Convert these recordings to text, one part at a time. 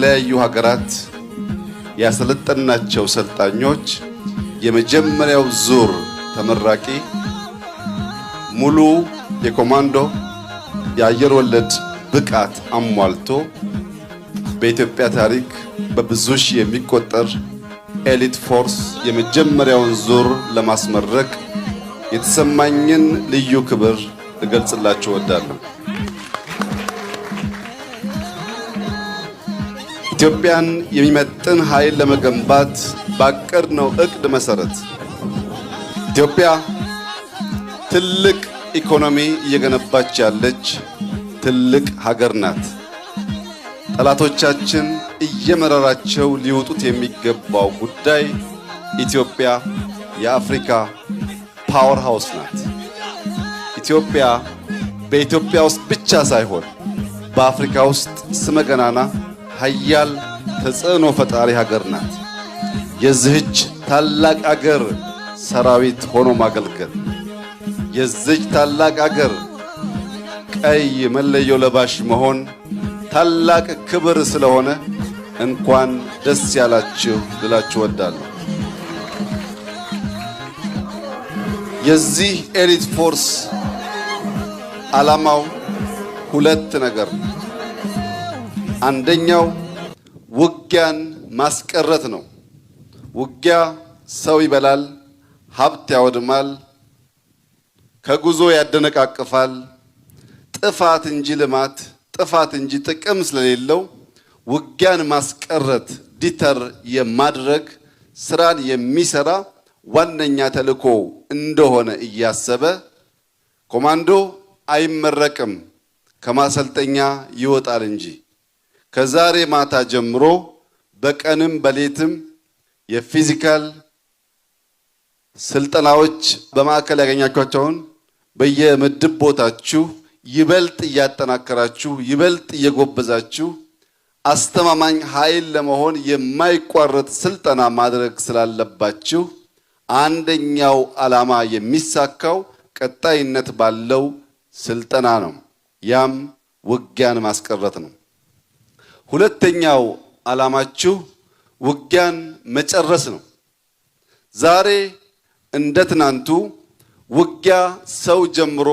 በተለያዩ ሀገራት ያሰለጠናቸው ሰልጣኞች የመጀመሪያው ዙር ተመራቂ ሙሉ የኮማንዶ የአየር ወለድ ብቃት አሟልቶ በኢትዮጵያ ታሪክ በብዙ ሺህ የሚቆጠር elite force የመጀመሪያውን ዙር ለማስመረቅ የተሰማኝን ልዩ ክብር ልገልጽላችሁ እወዳለሁ። ኢትዮጵያን የሚመጥን ኃይል ለመገንባት ባቀድነው እቅድ መሰረት ኢትዮጵያ ትልቅ ኢኮኖሚ እየገነባች ያለች ትልቅ ሀገር ናት። ጠላቶቻችን እየመረራቸው ሊወጡት የሚገባው ጉዳይ ኢትዮጵያ የአፍሪካ power house ናት። ኢትዮጵያ በኢትዮጵያ ውስጥ ብቻ ሳይሆን በአፍሪካ ውስጥ ስመገናና ሀያል ተጽዕኖ ፈጣሪ ሀገር ናት። የዚህች ታላቅ አገር ሰራዊት ሆኖ ማገልገል፣ የዚህች ታላቅ አገር ቀይ መለዮ ለባሽ መሆን ታላቅ ክብር ስለሆነ እንኳን ደስ ያላችሁ ልላችሁ እወዳለሁ። የዚህ elite force ዓላማው ሁለት ነገር ነው። አንደኛው ውጊያን ማስቀረት ነው። ውጊያ ሰው ይበላል፣ ሀብት ያወድማል፣ ከጉዞ ያደነቃቅፋል። ጥፋት እንጂ ልማት፣ ጥፋት እንጂ ጥቅም ስለሌለው ውጊያን ማስቀረት deter የማድረግ ስራን የሚሰራ ዋነኛ ተልዕኮ እንደሆነ እያሰበ ኮማንዶ አይመረቅም፣ ከማሰልጠኛ ይወጣል እንጂ። ከዛሬ ማታ ጀምሮ በቀንም በሌትም የ physical ስልጠናዎች በማዕከል ያገኛችኋቸውን በየምድብ ቦታችሁ ይበልጥ እያጠናከራችሁ፣ ይበልጥ እየጎበዛችሁ አስተማማኝ ኃይል ለመሆን የማይቋረጥ ስልጠና ማድረግ ስላለባችሁ አንደኛው ዓላማ የሚሳካው ቀጣይነት ባለው ስልጠና ነው። ያም ውጊያን ማስቀረት ነው። ሁለተኛው ዓላማችሁ ውጊያን መጨረስ ነው። ዛሬ እንደ ትናንቱ ውጊያ ሰው ጀምሮ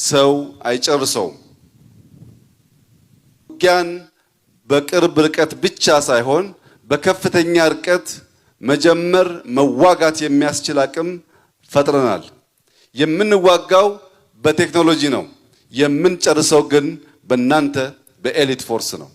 ሰው አይጨርሰውም። ውጊያን በቅርብ ርቀት ብቻ ሳይሆን በከፍተኛ ርቀት መጀመር መዋጋት የሚያስችል አቅም ፈጥረናል። የምንዋጋው በቴክኖሎጂ ነው። የምንጨርሰው ግን በእናንተ በ elite force ነው።